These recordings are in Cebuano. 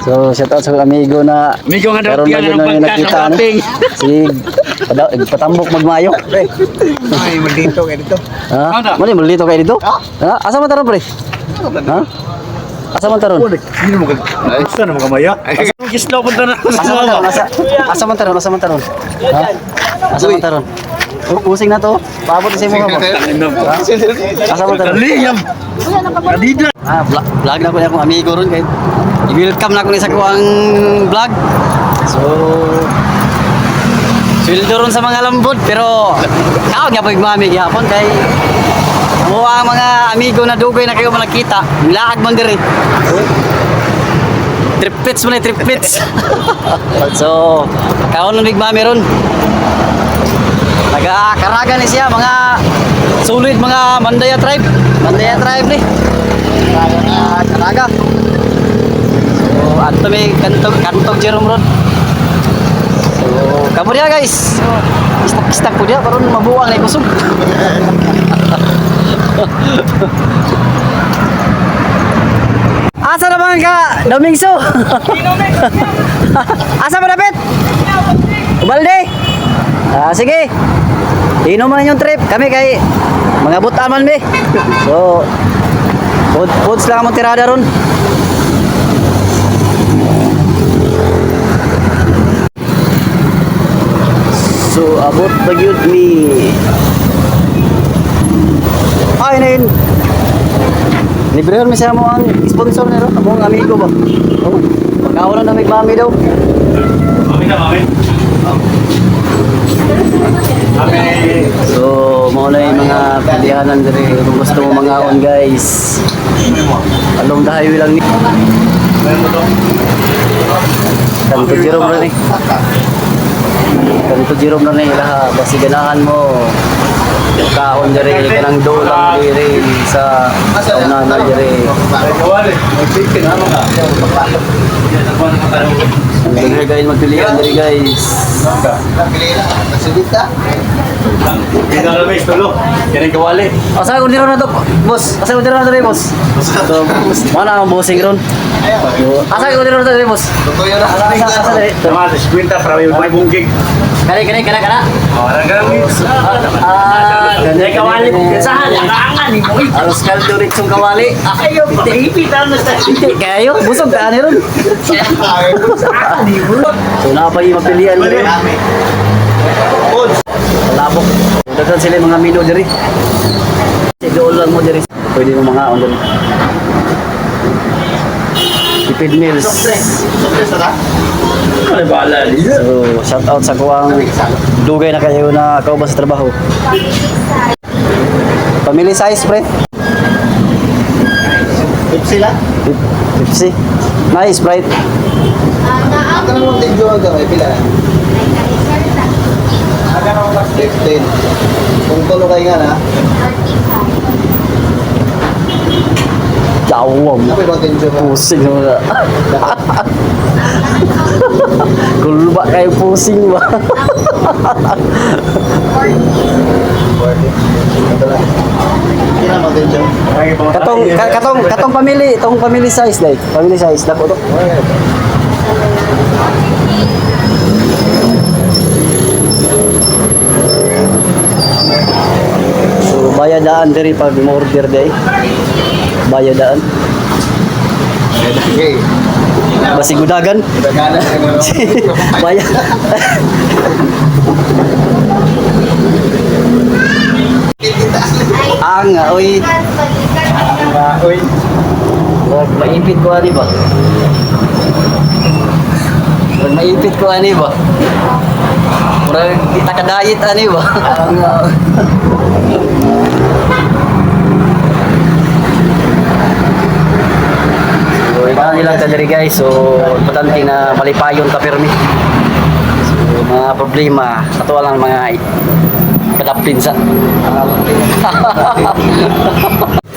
So, shout out sa akong amigo na Amigo nga daw, karon tiyan na yun ang na pagkas nakita sa ni. ating. Si patambok magmayo. Pre. Ay, maldito kayo dito. Ha? Ano? Mali malito kayo dito? Ha? Asa man taron, pre? Ha? Asa man taron? Hindi mo Gusto na makamaya. Gislo punta na. Asa man taron? Asa man taron? Asa man taron? Ha? Asa man taron? Oh, using na to. Paabot sa imo ka ba? Ha? Asa man taron? Kaliyam. Kadida. Ah, vlog na ko niya akong amigo ron kay i-welcome na ko ni sa kuang vlog. So sweldo ron sa mga lambot, pero kaon nga pag mami gihapon kay mo ang mga amigo na dugay na kayo malakita, laag man diri. Triplets man ni triplets. So, kaon lang big mami ron. Taga Karaga ni siya, mga solid mga Mandaya tribe. Mandaya tribe ni. Karaga. So, ato may kantog kantog Jerome ron. So, kamo diha, guys. So, istak-istak po diha karon mabuang na kusog. Asa naman ka, Domingso? Asa ba dapat? Ubalde. Ah, sige. Inom man yung trip. Kami kay mga buta man be. So, foods lang among tirada ron. So, abot ba gyud ni? Ay, na yun. Libre mi siya mo ang sponsor nero, among amigo ba. Oh, pagkaon na may mami daw. Mami na, mami. Mami. So, mao na yung mga pilihanan diri kung gusto mo mangaon, guys. Along the highway lang ni. Kanto Jerome na ni. Kanto Jerome na ni ilaha basi ganahan mo. Kaon diri kanang do lang diri sa una na diri. Kawali. Mag-chicken ano ka? Diri guys, magpilian diri, guys. Hindi na kami tulo. Yan ang kawali. Asa ko diri na to, boss? Asa ko diri na to, boss? So, mana ang bossing ron? Asa ko diri na to, boss? Asa asa asa diri? Tama, sa kwenta para may bunggig. Kani kani kana kana. Orang kami. Ah, Kani kawali. Saan? Angan ni mo. Aros kaldo ritsong kawali. Ayo, ipitan na sa. Hindi kayo, busog ka ni ron. So napay mapilian diri. Labok. Daghan sila yung mga menu diri. Si dool lang mo diri. Pwede mo mga on diri. Tipid meals. Ano ba So, shout out sa kuwang dugay na kayo na kauban sa trabaho. Family size, pre. Pepsi lang? Pepsi. Nice, Sprite. Ako naman tigyo ang gamay, pila? 15. Kung tulo kayo nga na, Jawam. ako ibang tigyo ka. Pusing mo na. Kulba kayo pusing ba? 40. Ito lang. Pila mo tigyo? Katong katong katong family, tong family size like. Family size dako to. So bayadaan diri pag mo order day. Bayadaan. Okay. Basigudagan. Dagana na Bayad. Ang oy, Uy. wag maipit ko ani ba? Wag maipit ko ani ba? Murag di ta kadayit ani ba? Ang So, ikaw nilang ta diri, guys. So, importante na malipayon ta pirmi. So, mga problema, ato lang mga kadapin sa.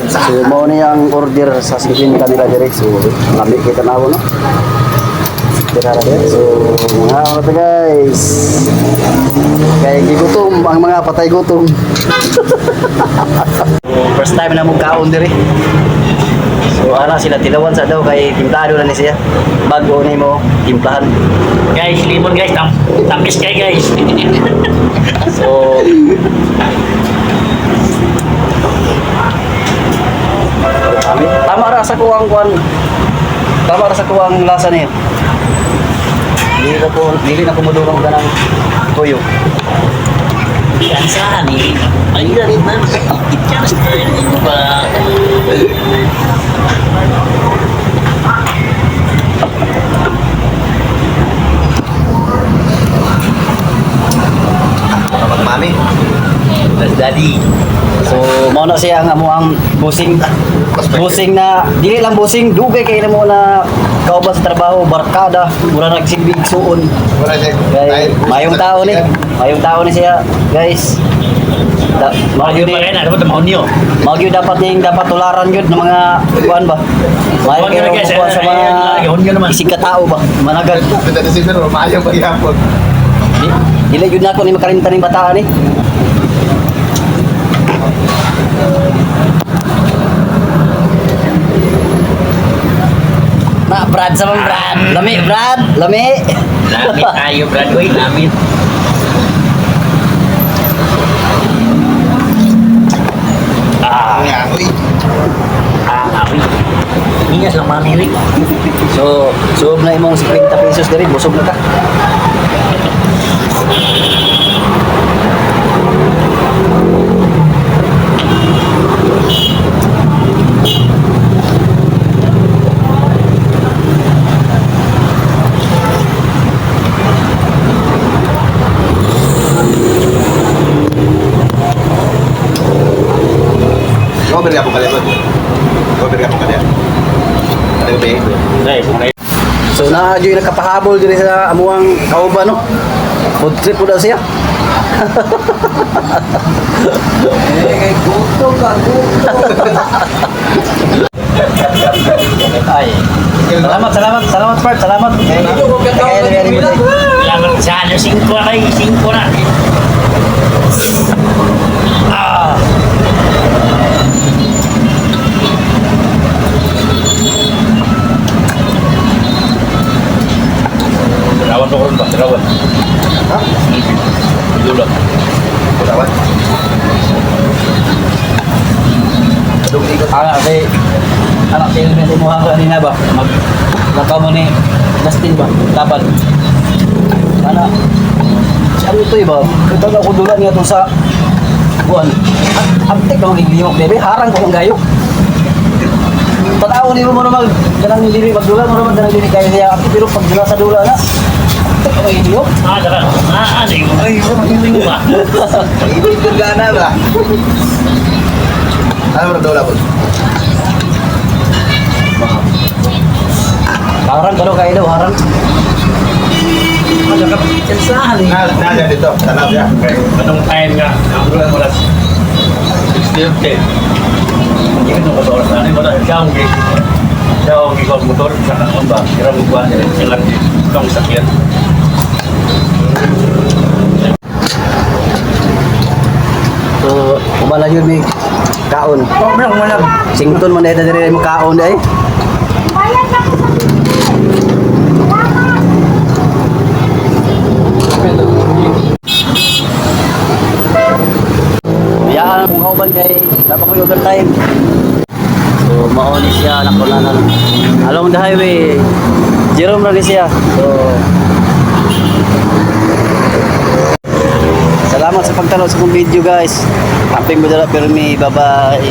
So, mao ni ang order sa 50 nila diri. So, lami kita na ako, no? Tirada din. So, mga ano to, guys. Kay gigutom ang mga patay gutom. So, first time na mong kaon diri. So, ana sila tilawan sa daw kay timplado na ni siya. Bago ni mo timplahan. Guys, limon guys, tamis kay guys. So, tama ra sa kuwang kuan. Tama ra sa kuwang lasa niya. Dili na ko modurong kanang tuyo. Yan saan eh. Ay, rin na. Ikit ka na ba? Kapag mami. That's daddy. So, mao na siya ang amo ang busing busing na dili lang busing, dugay kay namo na kauban sa trabaho, barkada, mura nagsilbig suon. Wala siya. Kay mayong tao ni siya, guys. Da, mao Magyud gyud pa ni rin, ano ba mahonyo? mao gyud dapat ning dapat tularan gyud ng mga kuan ba. Mayo Kuan kayo gyud, guys, kuan sa mga ay, hunyo naman. isig ka tao ba. Managal. Pwede na si Pero, maayo paghihapon. Dili gyud nako ni makalimtan ning bataan ni. Na Brad sa mga Brad. Lami Brad, lami. Lamit tayo, Brad. Uy, lamit. Ah, Ang ako'y. ah, uy. Ingas lang mami, uy. So, suob na imong 50 pesos diri, busog na ka. Ikaw, beri ako kaliya. Ikaw, beri ako kaliya. Ano ba eh? Guys, So naa gyud nakapahabol diri sa amuang kauban no. Food trip po daw siya. Eh, kay gutom ka, gutom. Ay. Salamat, salamat, salamat part, salamat. Kay Salamat sa ano, 5 na kayo, 5 na. Ah! Tirawan ko ron ba? Tirawan. Ha? Dulo. Kulawan? Adong ikot. Ana kay anak kay mo mo kanina ba? Mag lakaw mo ni Justin ba? Tapad. Ana. Si ano to ba? Kita ako dula niya to sa buwan. Amtik na maging lihok bebe. Harang ko kang gayo. Tanaw ni mo na mag kanang dili magdula mo naman kanang dili kaya siya amtik pero pag dula sa dula na amtik ka maging lihok. Ah, saka. Ah, ano yung ay, yung ba? Ibig ko gana ba? Ano ba daw labot? Harang ka daw kayo daw harang. Ah, saka. Saan eh? Na, na dito. Tanaw siya. Anong time nga? Ang ulan mo las 6:30. Hindi ko sa oras na ano, wala. Siya ang ikaw motor, siya kang ba? Siya ang buwan, siya lang itong sakyan. So, kumala yun may kaon. Oh, meron mo lang. Sington man dahil diri mo kaon ay. Bayad na ako sa Salamat! Biyaan akong kauban kay dapat ko overtime. So mao ni siya anak ko na along the highway. Jerome ra ni siya. So salamat sa pagtanaw sa kong video, guys. Amping mo dala pero mi bye bye.